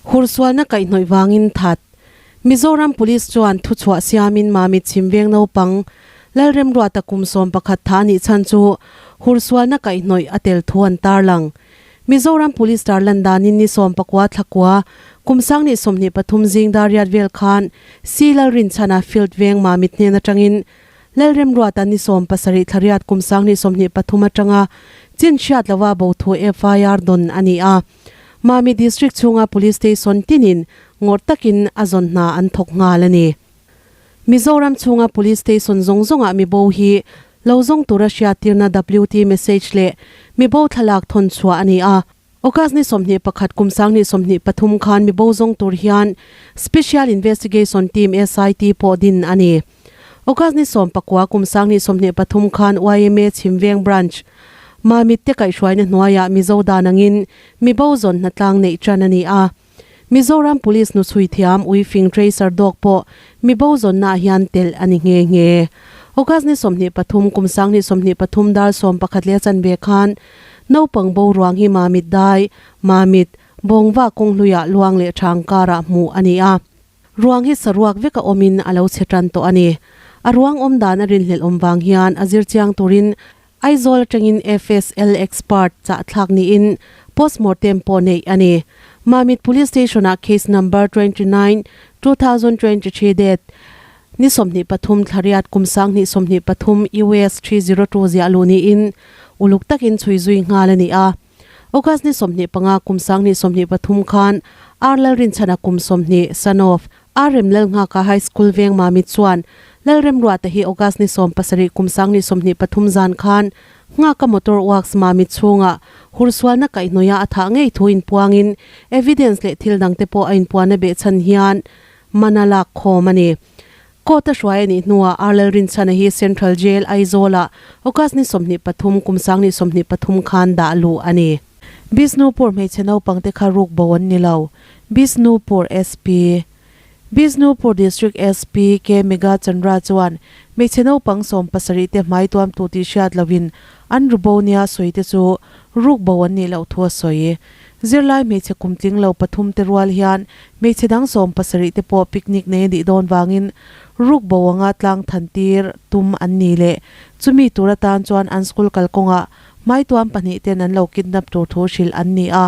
Hursualna kaihhnawih vangin that. Mizoram Police chuan thuchhuah siamin Mamit Chhimveng naupang Lalremruata kum 11 tha anih chhan chu hursualna kaihhnawih a tel thu an tarlang. Mizoram Police tarlan danin ni 19 thlakua kum 2023 zing dar riat vel khan C Lalrinchhana Field veng Mamit hnen atangin Lalremruata ni 17 thlariat kum 2023 atanga chin hriat lova bo thu FIR dawn a ni a. Mami District chhunga Police Station tinin ngawrh takin a zawn hna an thawk nghal a ni. Mizoram chhunga Police Station zawng zawngah mi bo hi lo zawng tura hriattirna WT message leh mi bo thlalak thawn chhuah a ni a. August ni 21 kum 2023 khan mi bo zawng tur hian Special Investigation Team, SIT, pawh din a ni. August ni 19 kum 2023 khan YMA Chhimveng Branch, Mamit te kaihhruaina hnuaiah Mizo dan angin mi bo zawn hnatlang neih tan a ni a. Mizoram Police hnuchhui thiam Uifing Tracer Dog pawh mi bo zawnnaah hian telh a ni nghe nghe. August ni 23 kum 2023 dar 11 leh chanve khan naupang bo ruang hi Mamit dai, Mamit, Bawngva kawng hluiah luang leh thang karah hmuh a ni a. Ruang hi saruak veka awmin a lo chhe tan tawh a ni. A ruang awm dan a rinhlelh awm vang hian a zir chiang turin Aizawl atangin FSL expert chahthlak niin postmortem pawh neih a ni. Mamit Police Station-ah case number 29, 2023 date ni 23 thlariat kum 2023 US 302 ziah luh niin uluk takin chhui zui nghal a ni a. August ni 25 kum 2023 khan R Lalrinchhana kum 20 son of RM Lalnghaka High School veng Mamit chuan Lalremruata hi August ni 17 kum 2023 zan khan Nghaka Motor Works Mamit chhunga hursualna kaihhnawia a thah ngei thu inpuangin evidence leh thil dangte pawh a inpuan a behchhan hian man a lak khawm a ni. Court a hruai a nih hnuah R Lalrinchhana hi Central Jail Aizawlah August ni 23 kum 2023 khan dah luh a ni. Bishnupur hmeichhe naupangte kha ruk bo an ni lo. Bishnupur SP Bishnupur District SP K Megha Chandra chuan hmeichhe naupang 70 te hmai tuam tu tih hriat loin an ru bo nia sawi te chu ruk bo an nih loh thu a sawi. Zirlai hmeichhe kum tling lo pathum te rual hian hmeichhe dang 70 te pawh picnic nei a nih dawn vangin ruk bo anga tlang than tir tum an ni leh chumi tur atan chuan an school kalkawngah hmai tuam pahnih ten an lo kidnap tur thu hrilh an ni a.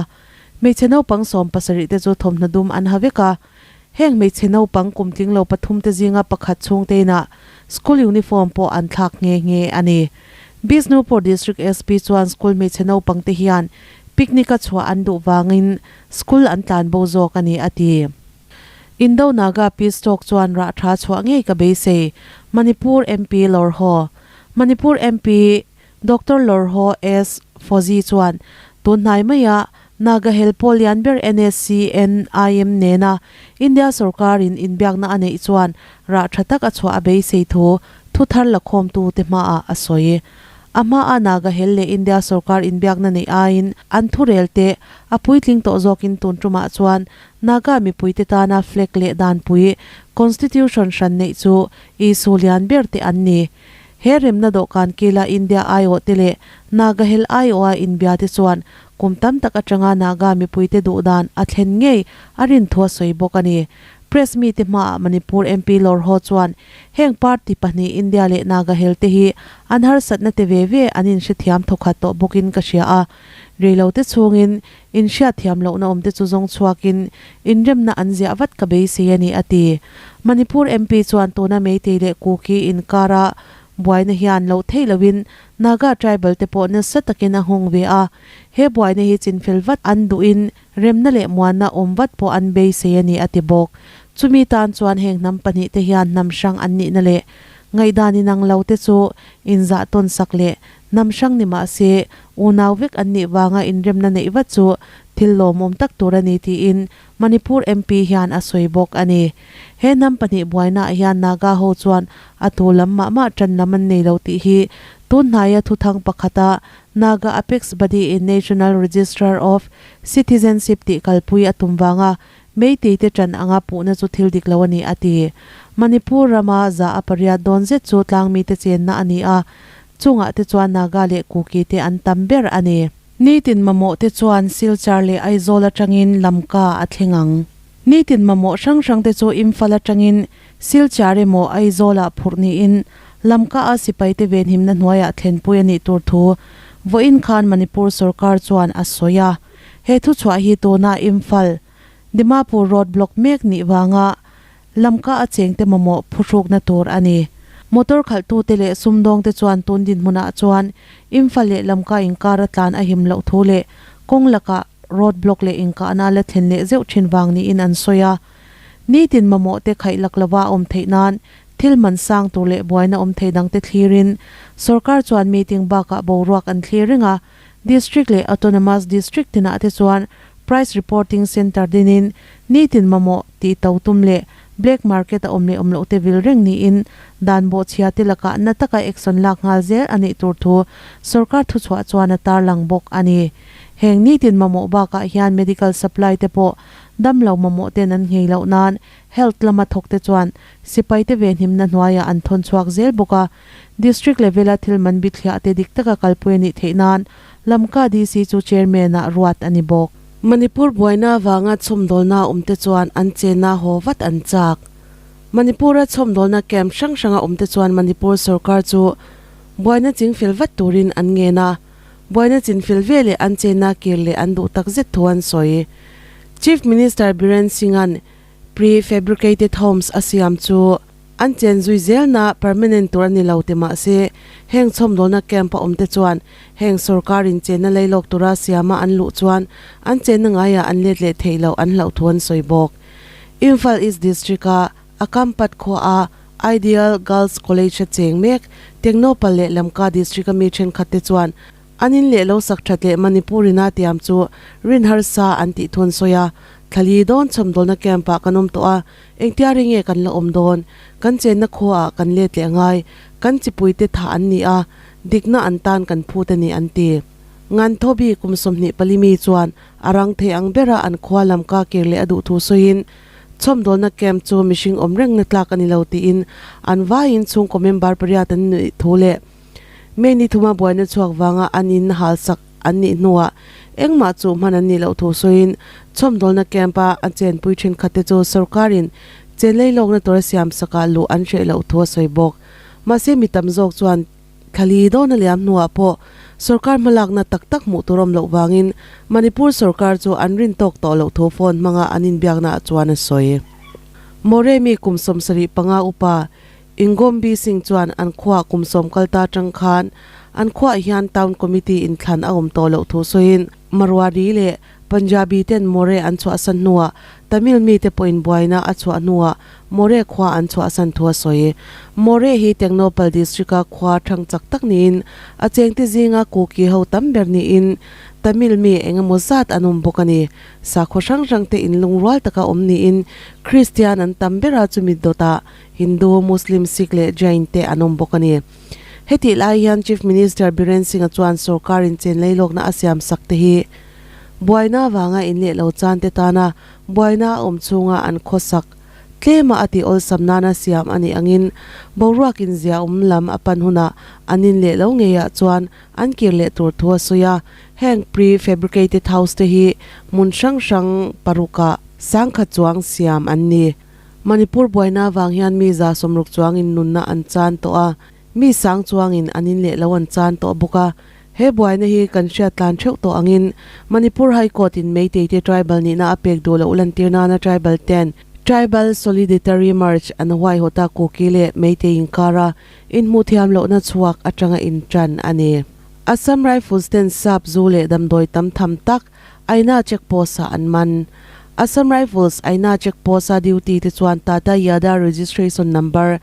Hmeichhe naupang 70 te chu thawmhnaw dum an ha vek a. Heng hmeichhe naupang kum tling lo pathum te zinga pakhat chhung te inah school uniform pawh an thlak nghe nghe a ni. Bishnupur District SP chuan school hmeichhe naupang te hian picnic a chhuah an duh vangin school an tlan bo zawk a ni a ti. Indo Naga Peace Talk chuan rah tha chhuah ngei ka beisei, Manipur MP Lorho Manipur MP Doctor Lorho S Fawzi chuan tun hnai maia Naga hel pawl lian ber NSCN, IM nena India sorkarin inbiakna a neih chuan rah tha tak a chhuah a beisei thu thu thar la khawmtu te hmaah a sawi. A hmaa Naga hel leh India sorkar inbiakna neih aiin an thurel te a puitling tawh zawkin tun tumah chuan Naga mipuite tana flag leh danpui, constitution, hran neih chu issue lian ber te an ni. He remna dawhkan kila India aiawh te leh Naga hel aiawha inbia te chuan kum tam tak atanga Naga mipuite duh dan a thlen ngei a rin thu a sawi bawk a ni. Press mite hmaah Manipur MP Lorho chuan heng party pahnih India leh Naga hel te hi an harsatna te ve ve an inhrethiam thawkhat tawh bawkin ka hria a. Reilote chhungin inhriatthiam lohna awm te chu zawng chhuakin inremna an ziah vat ka beisei a ni a ti. Manipur MP chuan tuna Meitei leh Kuki inkara buaina hian loh theih loin Naga tribal te pawh nasa takin a nghawng ve a, he buaina hi chinfel vat an duhin remna leh muanna awm vat pawh an beisei a ni a ti bawk. Chumi tan chuan heng hnam pahnih te hian hnam hrang an nihna leh ngaihdan inang lo te chu inzah tawn sak leh hnam hrang ni mah se unau vek an nih vanga inremna neih vat chu thil lawmawm tak tur a ni tiin Manipur MP hian a sawi bawk a ni. He hnam pahnih buainaah hian Naga ho chuan a tu lam mah mah tan lam an nei lo tih hi tun hnaia thuthang pakhata Naga Apex Body in National Registrar of Citizenship tih kalpui a tum vanga Meitei te tan anga puhna chu thil dik lo a ni a ti. Manipur rama za a pariat dawn zet chu tlangmite chenna a ni a, chungah te chuan Naga leh Kuki te an tam ber a ni. Nitin mamawh te chuan Silchar leh Aizawl atangin Lamka a thleng ang. Nitin mamawh hrang hrang te chu Imphal atangin Silchar emaw Aizawlah phurh niin Lamka a sipaite venhimna hnuaiah thlenpui a nih tur thu vawiin khan Manipur sorkar chuan a sawi a. He thuchhuah hi tuna Imphal, Dimapur road block mek nih vanga Lamka a chengte mamawh phuhrukna tur a ni. Motor khalhtute leh sumdawngte chuan tun dinhmunah chuan Imphal leh Lamka inkara tlan a him loh thu leh kawng lakah road block leh inkahna la thlen leh zeuh thin vang niin an sawi a. Nitin mamawhte khaih lak lova a awm theih nan thil man sang tur leh buaina awm thei dangte thlirin sorkar chuan meeting bakah boruak an thlir reng a. District leh Autonomous District tinah te chuan Price Reporting Centre dinin nitin mamawh tih to tum leh black market a awm leh awm loh te vil reng niin dan bawhchhia te lakah na taka action lak nghal zel a nih tur thu sorkar thuchhuah chuan a tarlang bawk a ni. Heng nitin mamawh bakah hian medical supply te pawh damlo mamawh ten an nghei loh nan health lama thawk te chuan sipai te venhimna hnuaiah an thawn chhuak zel bawk a. District level a thil man bithliah te dik taka kalpui a nih theih nan Lamka DC chu Chairman ah ruat a ni bawk. Manipur buaina avanga chhawmdawlna awmte chuan an chenna haw vat an chak. Manipur-a chhawmdawlna camp hrang hranga awmte chuan Manipur sorkar chu buaina chingfel vat turin an ngen a, buaina chinfel veleh an chenna kir leh an duh takzet thu an sawi. Chief Minister Biren Singh-a'n Pre-fabricated homes a siam chu an chen zui zelna permanent tur a ni lo ti mah se, heng chhawmdawlna camp a awmte chuan heng sorkarin chenna leilawk tura siama an luh chuan an chenna ngaiah an let leh theih loh an hlauh thu an sawi bawk. Imphal East District-a Akampat khuaa Ideal Girls College-a cheng mek Tengnoupal leh Lamka District-a mi thenkhatte chuan An in leh lo sak that leh Manipur-ina tiam chu rin harsa an tih thu an sawi a, Thlali dawn chhawmdawlna camp-ah kan awm tawh a, engtia ri nge kan la awm dawn? Kan chenna khuaah kan let leh angai, kan chipuite thah an ni a, dikna an tan kan phut a ni an ti. Nganthobi kum 24 mi chuan a rang thei ang bera an khua lam ka kir leh a duh thu sawiin, Chhawmdawlna camp chu mihring awm rengna tlak a ni lo tiin an vaiin chhungkaw member pariat an nuih thu leh May ni thuma buaina chhuak vanga an in halsak an nih hnuah engmah chu hman an nih loh thu sawiin chhawmdawlna camp-a a chenpui thenkhatte chu sorkarin chen leilawkna tura siamsakah luh an hreh loh thu a sawi bawk. Mahse mi tam zawk chuan thlali dawna liam hnuah pawh sorkar hmalakna tak tak hmuh tur awm loh vangin Manipur sorkar chu an rin tawk tawh loh thu phone hmanga an inbiaknaah chuan a sawi. Moremi kum 75 upa Ingombi Singh chuan an khuaa kum sawm kal ta atang khan an khuaah hian Town Committee inthlan a awm tawh loh thu sawiin Marwari leh Punjabi ten More an chhuahsan hnuah Tamil mite pawhin buaina a chhuah hnuah More khua an chhuahsan thu a sawi. More hi Tengnoupal District-a khua thang chak tak niin a chengte zinga Kuki ho tam ber niin Tamil mi eng emaw zat an awm bawk a ni. Sakhaw hrang hrangte inlungrual taka awm niin Kristian an tam ber a chumi dawtah Hindu, Muslim, Sikh leh Jain te an awm bawk a ni. Hetih lai hian Chief Minister Biren Singh-a chuan sorkarin chen leilawkna a siam sak te hi buaina avanga in leh lo chan te tana buaina a awm chhunga an khawsak tlema a tih awlsam nana siam a nih angin boruak inzia awm lam a pan hunah an in leh lo ngeiah chuan an kir leh tur thu a sawi a. Heng pre-fabricated house te hi hmun hrang hrang parukah sangkhat chuang siam an ni. Manipur buaina avang hian mi 160 chuangin nunna an chan tawh a, mi sang chuangin an in leh lo an chan tawh bawk a. He buaina hi kan hriat tlan theuh tawh angin Manipur High Court in Meitei te tribal nihna a pek duh loh lantir nana tribal ten Tribal Soliditary March an huaihawt a Kuki leh Meitei inkara inhmuh thiam lohna chhuak atanga intan a ni. Assam Rifles ten sap zu leh damdawi tam tham tak Aina check post ah an man. Assam Rifles Aina check post a duty te chuan Tata Yada registration number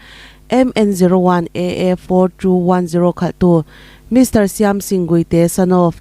MN 01 AA 4210 khalhtu Mister Siam Singh Guite son of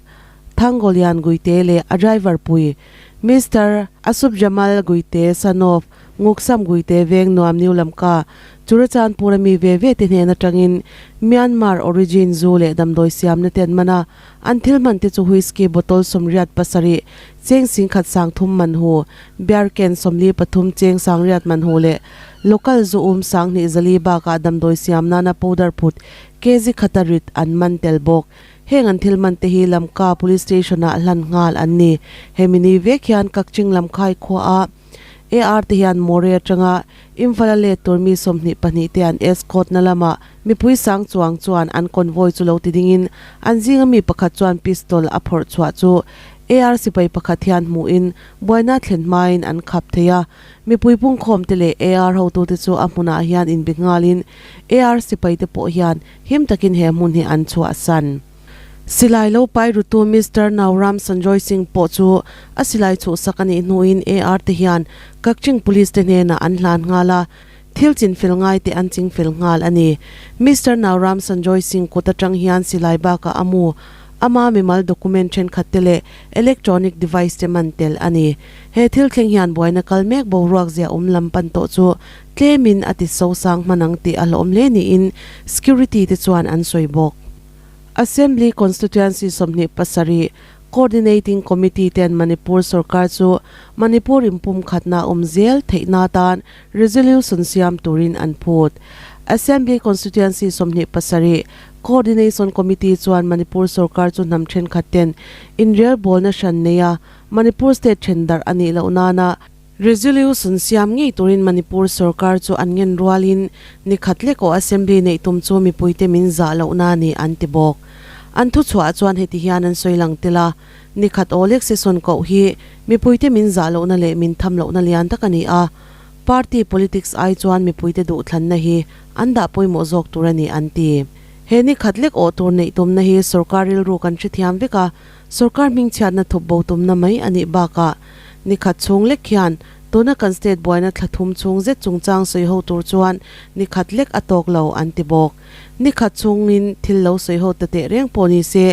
Thangolian Guite leh a driver pui Mister Asub Jamal Guite son of Nguksam Guite veng nuam New Lamka Churachandpur a mi ve ve te hnen atangin Myanmar origin zu leh damdawi siamna te an man a. An thil hman te chu whisky bottle 87, cheng 10,000 sang man hu, beer can 43 cheng 800 man hu leh local zu um 2,400 bakah damdawi siam nana powder phut kg khata rit an man tel bawk. Heng an thil man te hi Lamka Police Station ah hlan nghal an ni. Hemi ni vek hian Kakching Lamkhai khua ah AR te hian Moreh atanga Imphal a let tur mi 22 te an escort na lamah mipui sang chuang chuan an convoy chu lo ti dingin an zinga mi pakhat chuan pistol a phawrh chhuah chu AR sipai pakhat hian hmuhin buaina thlen hmain an khap thei a. Mipui pungkhawm te leh AR hotute chu a hmunah hian inbi nghalin AR sipai te pawh hian him takin he hmun hi an chhuahsan. Silai lo pai rutu Mister Nauram Sanjoy Singh pawh chu a silai chhuhsak a nih hnuin AR te hian Kakching Police te hnenah an hlan nghal a, thil chinfel ngai te an chingfel nghal a ni. Mister Nauram Sanjoy Singh kut atang hian silai bakah a mu, ama mimal document thenkhat te leh electronic device te man tel a ni. He thil thleng hian buaina kal mek boruak zia awm lam pan tawh chu tlemin a ti sosang hman ang tih a hlawm hle niin security te chuan an sawi bawk. Assembly Constituency 27 Coordinating Committee ten Manipur sorkar chu Manipur inpumkhatna awm zel theihna atan resolution siam turin an phut. Assembly Constituency 27 Coordination Committee chuan Manipur sorkar chu hnam thenkhat ten inrelbawlna hran neia Manipur state then darh a nih loh nana Resolution siam ngei turin Manipur sorkar chu an ngen rualin ni khat lek aw Assembly neih tum chu mipuite min zah lohna a ni an ti bawk. An thuchhuah chuan heti hian an sawi lang tel a, ni khat aw lek session koh hi mipuite min zah lohna leh min tham lohna lian tak a ni a, party politics ai chuan mipuite duhthlanna hi an dah pawimawh zawk tur a ni an ti. He ni khat lek awh tur neih tumna hi sorkar rilru kan hrethiam vek a, sorkar hmingchhiatna thup bo tumna mai a nih bakah Ni khat chhung lek hian tuna kan state buaina thla thum chhung zet chungchang sawi ho tur chuan ni khat lek a tawk lo an ti bawk. Ni khat chhungin thil lo sawi ho ta teh reng pawh ni se,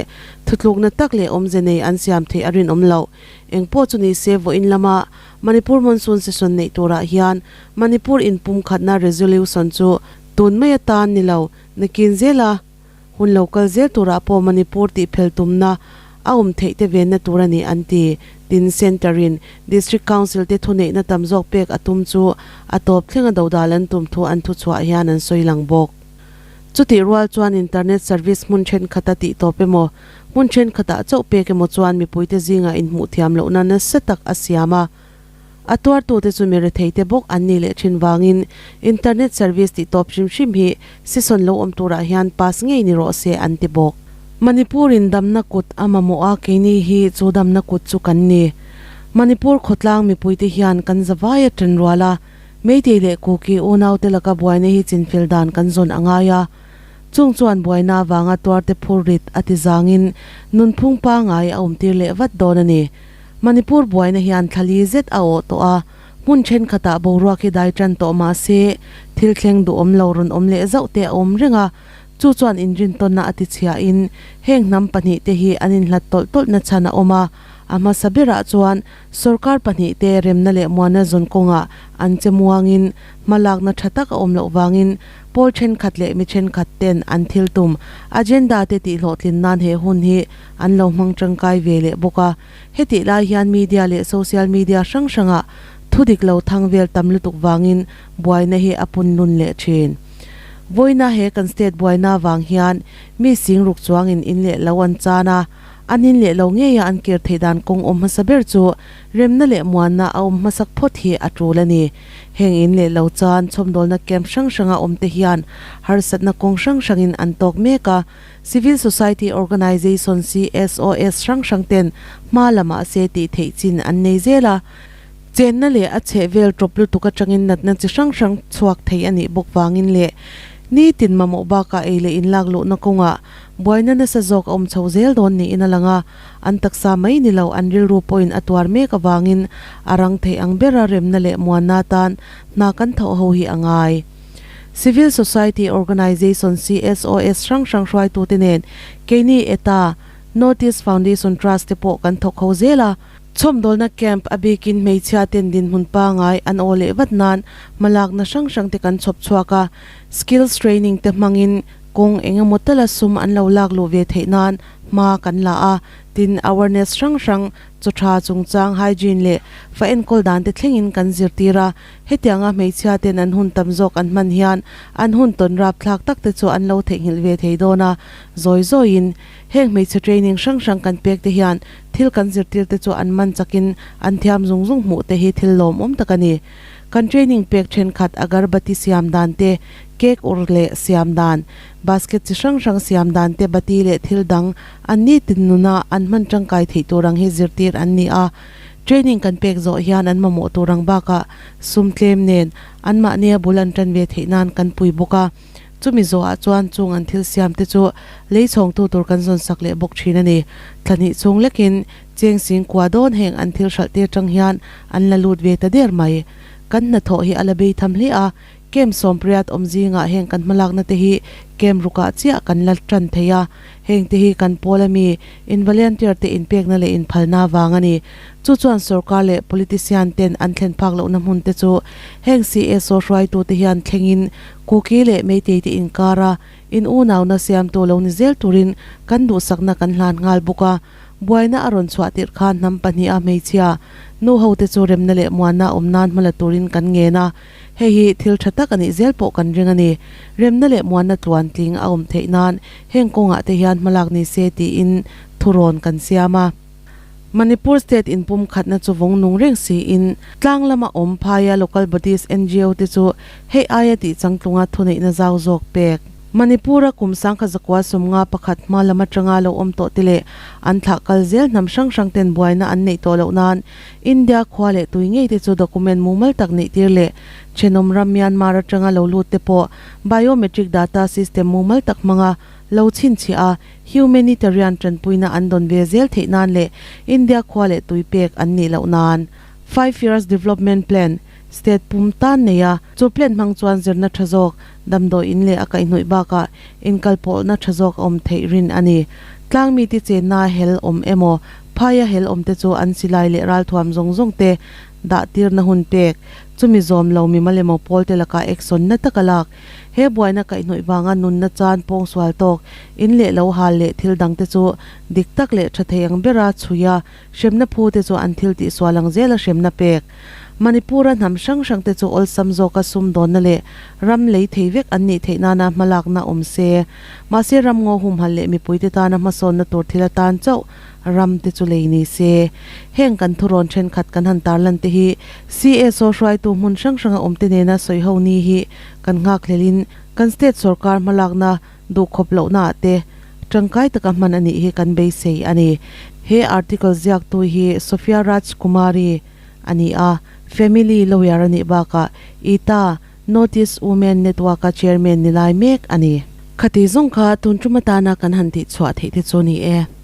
thutlukna tak leh awmze nei an siam theih a rinawm loh. Eng pawh chu ni se vawiin lama Manipur Monsoon Session neih turah hian Manipur inpumkhatna resolution chu tun mai atan ni lo nakin zela Hun lo kal zel turah pawh Manipur tih phel tumna a awm theih te venna tur a ni an ti. Tin, Centre in District Council te thuneihna tam zawk pek a tum chu a tawp thlenga dodal an tum thu an thuchhuah hian an sawi lang bawk. Chutih rual chuan internet service hmun thenkhat a tih tawp emaw, hmun thenkhatah chauh pek emaw chuan mipuite zingah inhmuh thiam lohna nasa tak a siam a. A tuartute chu mi retheite bawk an nih leh thin vangin internet service tih tawp hrim hrim hi season lo awm turah hian pass ngei ni rawh se an ti bawk. Manipur in damna kut a mamawh a keini hi chu damna kut chu kan ni. Manipur khawtlang mipuite hian kan zavai a ṭan rual a, Meitei leh Kuki unaute laka buaina hi chinfel dan kan zawn a ngai a. Chung chuan buaina avanga tuarte phur rit a ti zangin nunphung pangai a awmtir leh vat dawn a ni. Manipur buaina hian thla li zet a awh tawh a, hmun thenkhatah boruak hi dai tan tawh mah se thil thleng duhawm lo rawn awm leh zauh te a awm reng a, chu chuan inrintawnna a tichhiahin heng hnam pahnihte hi an inhlat tawlh tawlhna chhan a awm a, a hmasa berah chuan sorkar pahnihte remna leh muanna zawn kawngah an che muangin hmalakna tha tak a awm loh vangin pawl thenkhat leh mi thenkhat ten an thil tum agenda te tihhlawhtlin nan he hun hi an lo hmang tangkai ve leh bawk a. Hetih lai hian media leh social media hrang hrangah thu dik lo thang vel tam lutuk vangin buaina hi a pun lun leh thin. Vawiina he kan state buaina vang hian mi sing ruk chuangin in leh lo an chan a, an in leh lo ngeia an kir theih dan kawng awm hmasa ber chu remna leh muanna a awm hmasak phawt hi a tul a ni. Heng in leh lo chan chhawmdawlna camp hrang hranga awmte hian harsatna kawng hrang hrangin an tawk mek a, Civil Society Organization, CSOs, hrang hrang ten hma lamah se tih theih chin an nei zel a. Chenna leh a chheh vel tawp lutuk atangin natna chi hrang hrang chhuak thei a nih bawk vangin leh nitin mamawh bakah ei leh inlak luhna kawngah buaina nasa zawk a awm chho zel dawn niin a lang a, an taksa mai ni lo an rilru pawhin a tuar mek avangin a rang theih ang bera remna leh muanna tan hna kan thawh ho hi a ngai. Civil Society Organization, CSOS, hrang hrang hruaitute nen keini eta North East Foundation Trust te pawh kan thawk ho zel a. Chhawmdawlna camp a bikin hmeichhia ten dinhmun pangai an aw leh vat nan hmalakna hrang hrang te kan chhawp chhuak a, skills training te hmangin Kawng engemaw tala sum an lo lak luh ve theih nan hma kan la a, tin awareness hrang hrang, chaw tha chungchang, hygiene leh fa enkawl dan te thlengin kan zirtir a. Hetianga hmeichhia ten an hun tam zawk an hman hian an hun tawn rapthlak tak te chu an lo theihnghilh ve thei dawn a, zawi zawiin heng hmeichhe training hrang hrang kan pek te hian thil kan zirtir te chu an man chakin an thiam zung zung hmuh te hi thil lawmawm tak a ni. Kan training pek thenkhat agarbati siam dan te, cake ur leh siam dan, basket chi hrang hrang siam dan te bati leh thil dang an nitin nuna an hman tangkai theih tur ang hi zirtir an ni a. Training kan pek zawh hian an mamawh tur ang bakah sum tlem nen anmahnia bul an tan ve theih nan kan pui bawk a. Chumi zawhah chuan chung an thil siam te chu lei chhawngtu tur kan zawn sak leh bawk thin a ni. Thla hnih chhung lekin cheng sing kua dawn heng an thil hralh tir tang hian an la lut ve ta der mai. Kan hnathawh hi a la bei tham hle a, Camp sawmpriat awm zingah heng kan hmalakna te hi camp rukah chiah kan la tan thei a, heng te hi kan pawl ami in volunteer te inpekna leh inphalna vang a ni. Chu chuan sorkar leh politician ten an thlen phak lohna hmun te chu heng CSO hruaitu te hian thlengin Kuki leh Meitei te inkara in unauna siamtu lo ni zel turin kan duhsakna kan hlan nghal bawk a. Buaina a rawn chhuah tirh khan hnam pahniha hmeichhia nu ho te chu remna leh muanna awm nan hmala turin kan ngen a. Hei hi thil tha tak a nih zel pawh kan ring a ni. Remna leh muanna tluan tling a awm theih nan heng kawngah te hian hmalak ni se tiin thurawn kan siam a. Manipur state inpum khatna chu vawng nung reng siin tlang lama awm phaia local bodies ngo te chu hei aia tih changtlunga thuneihna zau zawk pek. Manipur-a kum sangkha zakua sawmnga pakhat hma lam atanga lo awm tawh te leh an thlah kal zel hnam hrang hrang ten buaina an neih tawh loh nan India khua leh tui ngei te chu document mumal tak neih tir leh thenawm ram Myanmar atanga lo lut te pawh biometric data system mumal tak hmanga lo chhinchhiah a humanitarian tanpuina an dawn ve zel theih nan leh India khua leh tui pek an nih loh nan Five Years Development Plan state pum tan nei a, chu plan hmang chuan zirna tha zawk, damdawi in leh a kaihhnawih bakah inkalpawlhna tha zawk a awm theih rin a ni. Tlangmite chenna hel awm emaw Phaia hel awmte chu an silai leh ralthuam zawng zawng te dah tirna hun pek, chumi zawm lo mimal emaw pawlte lakah action na taka lak. He buaina kaihhnawih vanga nunna chan pawngsual tawk, in leh lo hal leh thil dangte chu dik tak leh tha thei ang bera chhui a, hremna phu te chu an thil tihsual ang zela hremna pek. Manipur-a hnam hrang hrang te chu awlsam zawka sumdawnna leh ram lei thei vek an nih theih nana hmalakna awm se. Mahse ramngaw humhalh leh mipuite tana hmasawnna tur thil atan chauh ram te chu lei ni se. Heng kan thurawn thenkhat kan han tarlan te hi CSO hruaitu hmun hrang hranga awmte nena sawiho ni hi kan nghakhlelin kan state sorkar hmalakna duhkhawp lohna ah te tangkai taka hman a nih hi kan beisei a ni. He article ziaktu hi Sophia Rajkumari a ni a, family lawyer a nih bakah ita Notice Women Network-a chairman ni lai mek a ni. Khati zawng kha tun tum atana kan han tihchhuah theih te chu ni e.